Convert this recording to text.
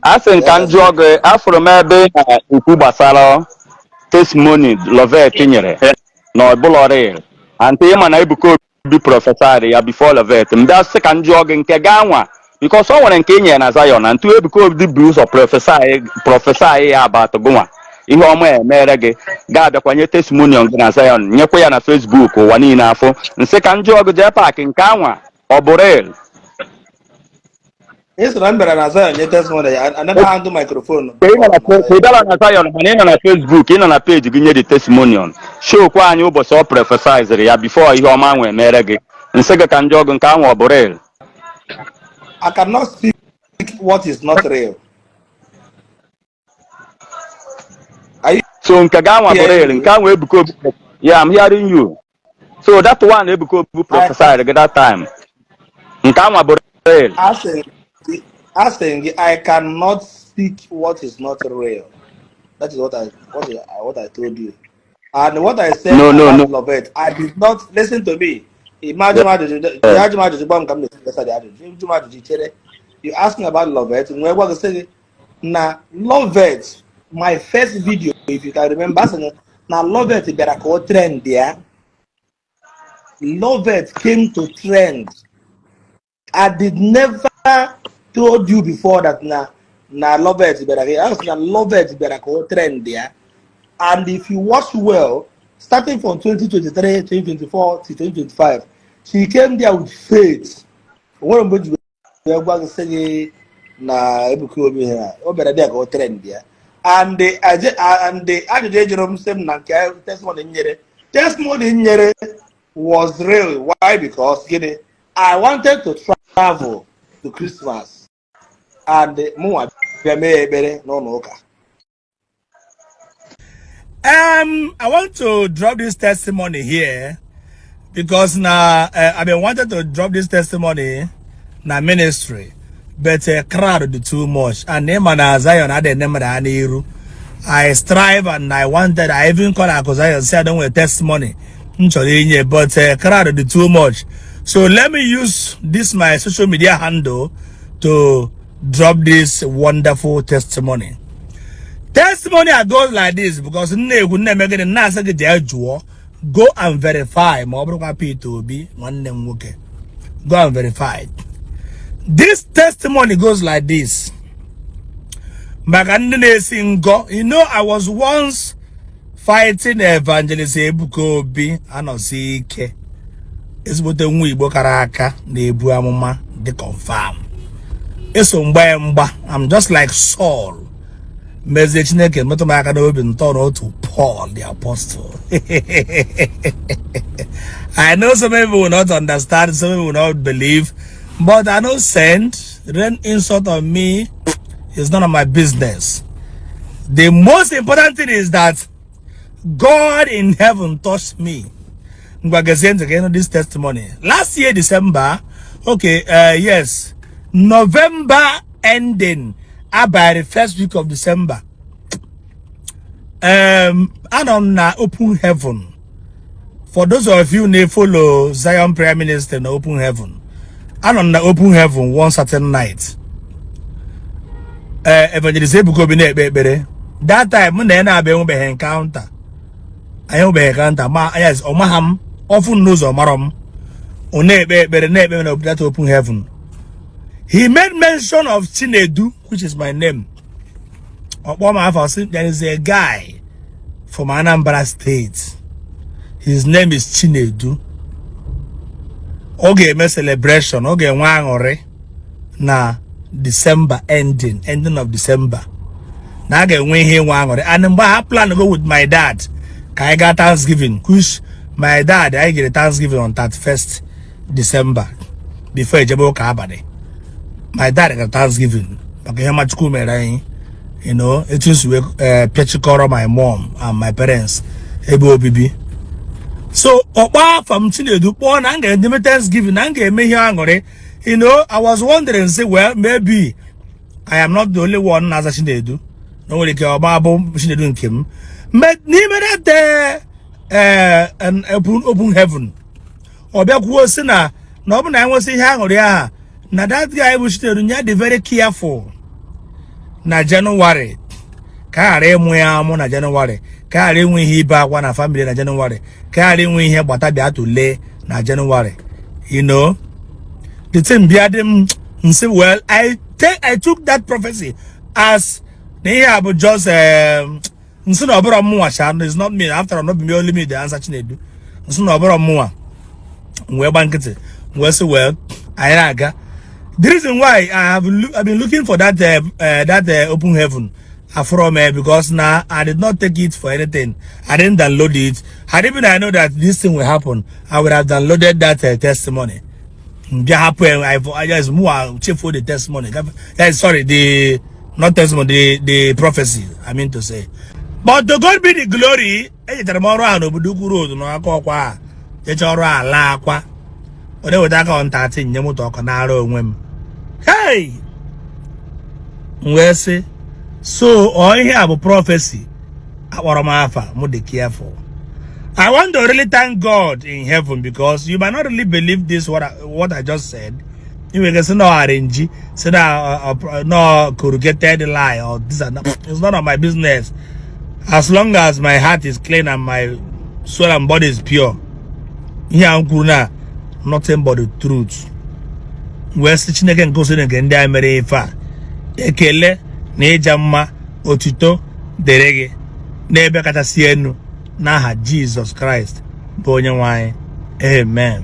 A sị m ka m jụọ gị, afụrụ m ebe ị na-ekwu gbasara testimony Lovet nyere na ọ bụlọ real. And ị ma na Ebuka Obi prophesied ya before Lovet. M bịa sị ka m jụọ gị nke gị anwa, because o nwere nke ị nyere na Zion na ntu Ebuka Obi bụ ụzọ prophesy ya about gụnwa, ihe ọma emere gị, ga-abịakwa nye testimony gị na Zion, nyekwa ya na Facebook, ụwa niile afụ. M sị ka m jụọ gị, JPAC, nke anwa ọ bụ real? Ị sị na m bịara na Zion nye testimony, I never handle microphone. Ka ị nọ na ka ị bịara na Zion, mana ị nọ na Facebook, ị nọ na page gị nye the testimonial, showkwa anyị ụbọchị ọ prophesiziri ya before ihe ọma ahụ emere gị. M sị gị ka m jụọ gị, nke ahụ ọ bụ real? I cannot speak what is not real. Are you So nke gị anwa bụ hearing real me? Nke ahụ Ebuka Obi. Yeah, I'm hearing you. So that one Ebuka Obi I prophesied gị that time, nke anwa bụ real? Asking, I cannot speak what is not real. That is what I told you. And what I said No. about No. Lovett, I did not listen to me. Imagine ajụjụ gba m ka m na-esi ajụjụ jụ m ajụjụ chere. You ask me about Lovett, nwee gwa gị sị gị na Lovett, my first video, if you can remember, asị gị na Lovett bịara ka o trend ya. Lovett came to trend. I did never told you before that na Lovett bịara ka asị na Lovett bịara ka o trend ya. And if you watch well, starting from 2023, 2024 to 2025, she came there with faith. O nwere mgbe o ji wee gwa gị sị gị na Ebuka Obi ha o bịara there ka o trend ya. And the ajụjụ ejụrụ m sị m na nke testimony nyere was real. Why? Because gịnị? I wanted to travel to Christmas and mụnwa bịa mee ekpere n'ụlọ ụka. I want to drop this testimony here because now I've been wanting to drop this testimony na ministry, but crowd dị too much and name na Zion adị name na n'iru. I strive and I wanted, I even call Akụ Zion, say I don't want a testimony m chọrọ inye, but crowd dị too much. So let me use this my social media handle to drop this wonderful testimony. Testimony a goes like this, because nne ekwu nne eme gịnị nna asị gị jee jụọ, go and verify, ma ọ bụrụkwa Peter Obi nwanne m nwoke, go and verify. This testimony goes like this. Maka ndị na-esi ngọ, I was once fighting Evangelist Ebuka Obi, anọsi ike, ezigbote nwa Igbo kara aka na-ebu amụma dị confirm. Eso mgba ya mgba. I'm just like Saul. Mezie Chineke metụ m aka n'obi ntọ n'otu Paul the Apostle. I know some people will not understand, some people will not believe, but I no send rain insult on me is none of my business. The most important thing is that God in heaven touched me. Ngwa gezie ntị ka ịnụ this testimony. Last year December, okay, yes, November ending, about the first week of December. Anọ m na Open Heaven. For those of you who follow Zion Prayer Ministry na Open Heaven, anọ m na Open Heaven one certain night. Evangelist Ebuka Obi na-ekpe ekpere. That time, mụ na ya na-abịa enwebeghị encounter. Anyị enwebeghị encounter, ma yes, ọ maha m, ọfụ n'ụzọ marọ m. Ọ na-ekpe ekpere na-ekpe na that Open Heaven. He made mention of Chinedu, which is my name. Ọkpọ m afọ sị, there is a guy from Anambra State. His name is Chinedu. Ọ ga-eme celebration, ọ ga-enwe aṅụrị na December ending, ending of December. Na a ga-enwe ihe enwe aṅụrị. And mgbe ha plan go with my dad ka anyị gaa Thanksgiving, which my dad anyị gere Thanksgiving on 31st December before ejebe ụka abalị. My dad gara Thanksgiving maka ihe Machukwu mere anyị, etu nsi wee pịachikọrọ my mom and my parents ebe obibi. So ọkpọ afa m Chinedu kpọọ na m ga-edeme Thanksgiving, na m ga-eme ihe aṅụrị. I was wondering, say, well, maybe I am not the only one na-aza Chinedu, na o nwere ike ọgba bụ Chinedu nke m. N'ime that open heaven, ọ bịa kwuo sị na ọ bụ na enwesị ihe aṅụrị aha na that guy bụ Chinedu, ya dị very careful. Na Jenụwarị, ka a ghara ịmụ ya amụ na Jenụwarị, ka a ghara inwe ihe ibe akwa na family na Jenụwarị, ka a ghara inwe ihe gbata bịa tụlee na Jenụwarị. The thing bịa dị m nsị, well, I took that prophecy as na ihe a bụ just nsị na ọ bụrụ mụnwa sha. It's not me after all, not me, only me dey answer Chinedu. Nsị na ọ bụrụ mụnwa, m wee gba nkịtị, m wee sị, well, anyị na-aga. The reason why I've been looking for that open heaven from because now I did not take it for anything. I didn't download it. Had even I know that this thing will happen, I would have downloaded that testimony. Bịa hapụ ya, I just mụ chefuo the testimony. Sorry, the not testimony, the prophecy, I mean to say. But to God be the glory, echetara m ọrụ ahụ n'Obodo Ukwu Road n'aka ọkwa a jecha ọrụ ala akwa ọ na-eweta aka on 13 nye moto ọkụ n'ara onwe m. Hey! M wee sị, so ọ ihe a bụ prophecy akpọrọ m afa mụ dị careful. I want to really thank God in heaven because you might not really believe this, what I just said. You may say no arrange, say na no corrugated lie or this and that. It's none of my business. As long as my heart is clean and my soul and body is pure. Ihe a m kwuru na nothing but the truth. Wee sị Chineke nke osiri nke ndị a mere ife a, ekele na ịja mma, otuto dịrị gị n'ebe kachasị elu, n'aha Jizọs Kraịst bụ onye nwe anyị, amen.